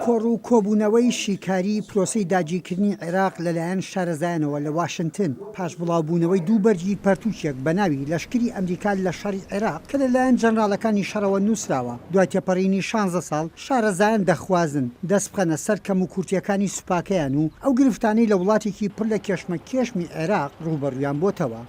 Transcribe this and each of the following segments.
کۆڕ و کۆبوونەوەی شیکاریی پرۆسەی داگیرکردنی عێراق لەلایەن شارەزایانەوە لە واشنتن، پاش بڵاوبوونەوەی دوو بەرگی پەرتووکێک بە ناوی لەشکری ئەمریکا لە شەڕی عێراق کە لەلایەن جەنراڵەکانی شەڕەوە نووسراوە، دوای تێپەڕینی شانزە ساڵ، شارەزایان دەخوازن دەست بخەنە سەر کەموکورتییەکانی سوپاکەیان و ئەو گرفتانەی لە وڵاتێکی پڕ لە کێشمەکێشمی عێراق ڕووبەڕوویان بۆتەوە.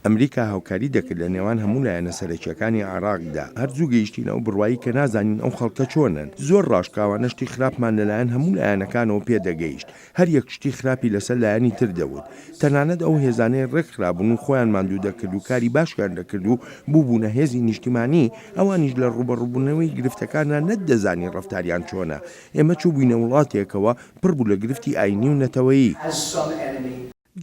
ئەمریکا هاوکاری دەکرد لە نێوان هەموو لایەنە سەرەکییەکانی عێراقدا. هەر زوو گەیشتینە ئەو بڕوایەی کە نازانین ئەو خەڵکە چۆنن. زۆر ڕاشکاوانە شتی خراپمان لەلایەن هەموو لایەنەکانەوە پێ دەگەیشت. هەر یەک شتی خراپی لەسەر لایەنی تر دەوت. تەنانەت ئەو هێزانەی ڕێکخرابوون و خۆیان ماندوو دەکرد و کاری باشیان دەکرد و بووبوونە هێزی نیشتیمانی، ئەوانیش لە ڕووبەڕووبوونەوەی گرفتەکاندا نەتدەزانی ڕەفتاریان چۆنە. ئێمە چووبووینە وڵاتێکەوە پڕ بوو لە گرفتی ئایینی و نەتەوەیی.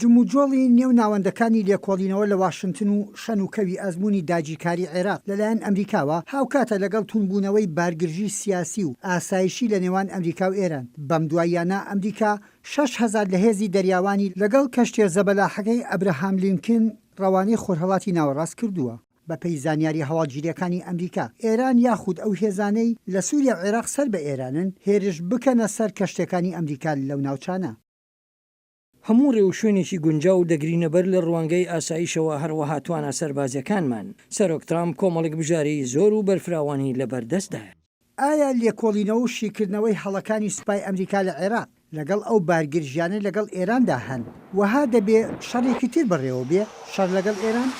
جموجۆڵی نێو ناوەندەکانی لێکۆڵینەوە لە واشنتن و شەن و کەوی ئەزموونی داگیرکاری عێراق لەلایەن ئەمریکاوە هاوکاتە لەگەڵ توندبوونەوەی بارگرژی سیاسی و ئاسایشی لە نێوان ئەمریکا و ئێران. بەم دواییانە ئەمریکا 6000 لە هێزی دەریاوانی لەگەڵ کەشتیە زەبەلاحەکەی ئەبرەهام لینکن ڕەوانەی خۆرهەڵاتی ناوەڕاست کردووە. بەپێی زانیاریە هەواڵگیریەکانی ئەمریکا، ئێران یاخود ئەو هێزانەی لە سوریا و عێراق سەر بە ئێرانن هێرش بکەنە سەر کەشتیەکانی ئەمریکا لەو ناوچانە. هەموو رێوشوێنێکی گونجاو دەگرینەبەر لە روانگەی ئاسایشەوە هەروەها توانا سەربازیەکانمان. سەرۆک ترامپ کۆمەڵێک بژارەی زۆر و بەرفراوانی لەبەردەستدایە. ئایا لێکۆڵینەوە و شیکردنەوەی هەڵەکانی سوپای ئەمریکا لە عێراق لەگەڵ ئەو بارگرژیانەی لەگەڵ ئێراندا هەن، وەها دەبێ شەڕێکی تر بەڕێوە بێ، شەڕ لەگەڵ ئێران؟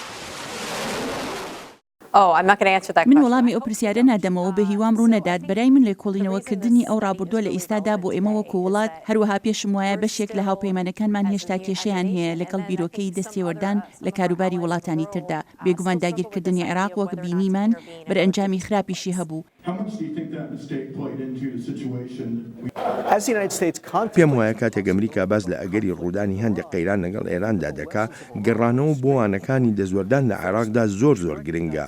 من وەڵامی ئەو پرسیارە نادەمەوە، بەهیوام ڕوونەدات، بەرای من لێکۆڵینەوە کردنی ئەو ڕابوردووە لە ئیستادا بۆ ئێمە وەکو وڵات، هەروەها پێشم وایە بەشێک لە هاوپەیمانەکانمان هێشتا کێشەیان هەیە لەگەڵ بیرۆکەی دەستێوەردان لە کاروباری وڵاتانی تردا، بێگومان داگیرکردنی عێراق وەک بینیمان بەرئەنجامی خراپیشی هەبوو. پێم وایە کاتێک ئەمریکا باس لە ئەگەری ڕوودانی هەندێک قەیران لەگەڵ ئێراندا دەکا، گەڕانەوە بۆ وانەکانی دەستوەردان لە عێراقدا زۆر زۆر گرنگە.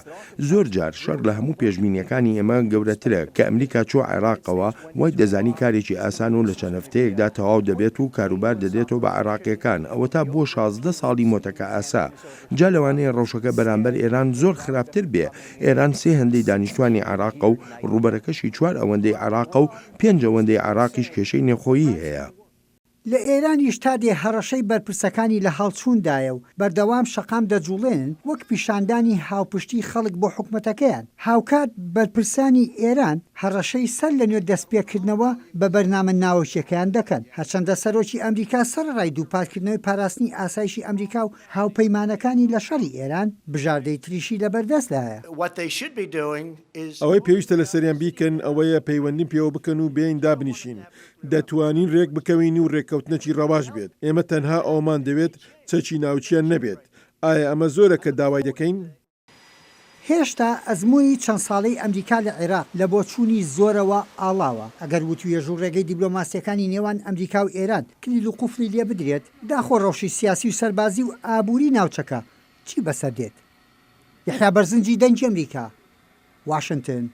زۆر جار شەڕ لە هەموو پێشبینییەکانی ئێمە گەورەترە. کە ئەمریکا چووە عێراقەوە، وای دەزانی کارێکی ئاسان و لە چەند هەفتەیەکدا تەواو دەبێت و کاروبار دەدرێتەوە بە عێراقییەکان، ئەوەتا بووە 16 ساڵی مۆتەکەئاسا. جا لەوانەیە ڕەوشەکە بەرامبەر ئێران زۆر خراپتر بێ، ئێران سێ هێندەی دانیشتوانی عێراقە و ڕووبەرەکەشی چوار ئەوەندەی عێراقە و پێنج ئەوەندەی عێراقیش کێشەی نێوخۆیی هەیە. لە ئێرانیش تا دێ هەڕەشەی بەرپرسەکانی لە هەڵچووندایە و بەردەوام شەقام دەجوڵێنن وەک پیشاندانی هاوپشتی خەڵک بۆ حکومەتەکەیان. هاوکات بەرپرسانی ئێران هەڕەشەی سەر لە نوێ دەستپێکردنەوە بە بەرنامە ناوەکیەکەیان دەکەن. هەرچەندە سەرۆکی ئەمریکا سەرەڕای دووپاتکردنەوەی پاراستنی ئاسایشی ئەمریکا و هاوپەیمانەکانی لە شەڕی ئێران، بژاردەی تریشی لەبەردەستدایە. ئەوەی پێویستە لەسەریان بیکەن ئەوەیە پەیوەندیم پێوە بکەن و بێین دابنیشین. دەتوانین رێکبکەوین و رێککەوتنێکی رەواش بێت. ئێمە تەنها ئەوەمان دەوێت چەکی ناوکییان نەبێت. ئایا ئەمە زۆرە کە داوای دەکەین؟ هێشتا ئەزموونی چەند ساڵەی ئەمریکا لە عێراق لە بۆچوونی زۆرەوە ئاڵاوە. ئەگەر وتوێژ و ڕێگەی دیبلۆماسییەکانی نێوان ئەمریکا و ئێران کلیل و قوفڵی لێ بدرێت، داخۆ ڕەوشی سیاسی و سەربازی و ئابووری ناوچەکە چی بەسەر دێت؟ یەحیا بەرزنجی دەنگی ئەمریکا، واشنتن.